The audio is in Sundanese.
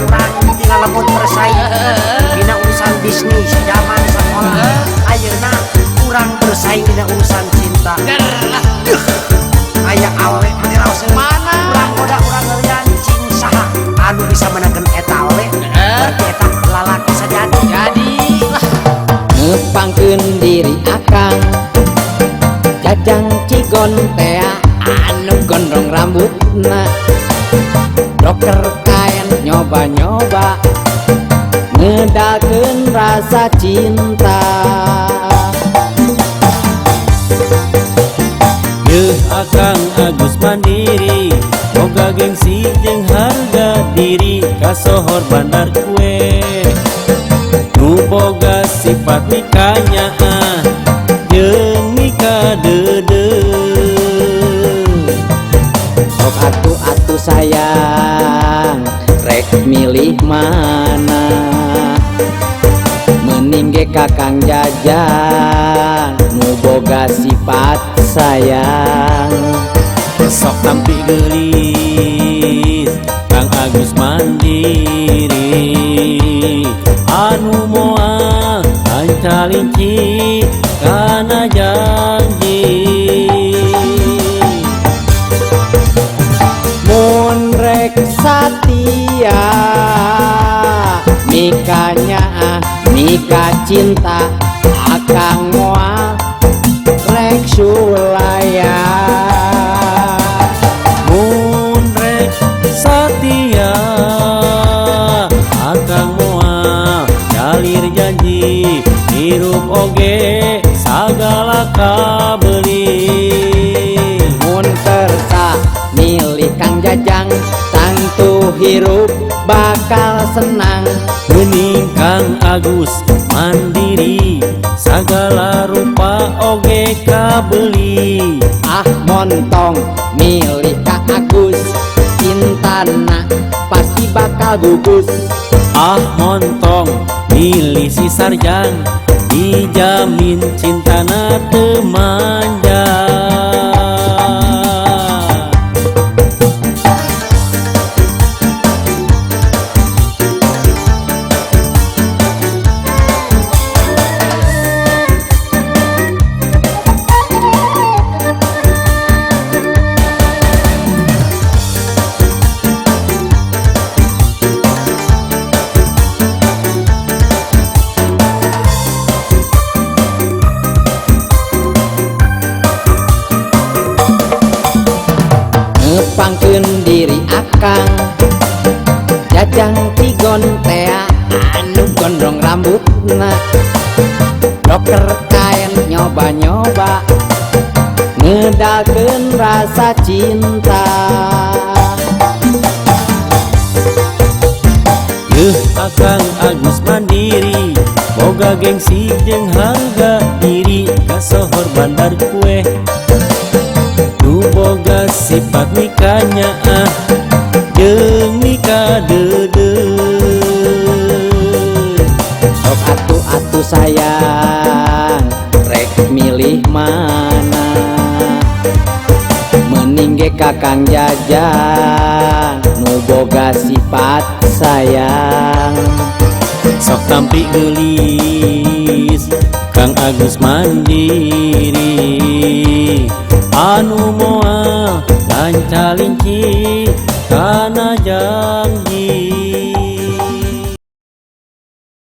Pan urang tinggal lemot bersaing dina urusan bisnis zaman sekolah. Ayeuna urang bersaing dina urusan cinta. Aya awewe meni raoseun. Mana? Urang goda urang ngeurean cing saha anu bisa menangkeun eta awewe. Berarti eta lalaki sajati. Jadi lah. Ngepangkeun diri akang Jajang Cigon tea anu gondrong rambutna, rocker kaen nyoba-nyoba ngedalkeun rasa cinta. Yeuh Akang Agus mandiri, boga gengsi jeung harga diri, kasohor bandar kue. Nu boga sifat mikanyaah jeung mikadeudeuh. Sok atuh atuh sayang, rek milih mana? Mending ge ka Kang Jajang nu boga sifat sayang. Sok tampi geulis Kang Agus mandiri, anu moal lancalinci kana janji. Mun rek satia mikanya mika cinta, akang moal rek sulaya. Mun rek satia akang moal jalir janji, hirup oge sagala kabeuli. Mun kersa milih Kang Jajang, tangtu hirup bakal senang. Mending Kang Agus mandiri, sagala rupa oge kabeuli. Ah montong milih Kang Agus, cintana pasti bakal gugus. Ah montong milih si Sarjan, dijamin cintana teu manja. Ngepangkeun diri akang Jajang Cigon tea anu gondrong rambutna, rocker kaen nyoba-nyoba ngedalkeun rasa cinta. Yeuh Akang Agus mandiri, boga gengsi jeung harga diri, kasohor bandar kue. Nu boga sifat mikanyaah jeung mikadeudeuh. Sok atuh atuh sayang, rek milih mana? Mending ge ka Kang Jajang nu boga sifat sayang. Sok tampi geulis Kang Agus mandiri, anu moal lancalinci kana janji.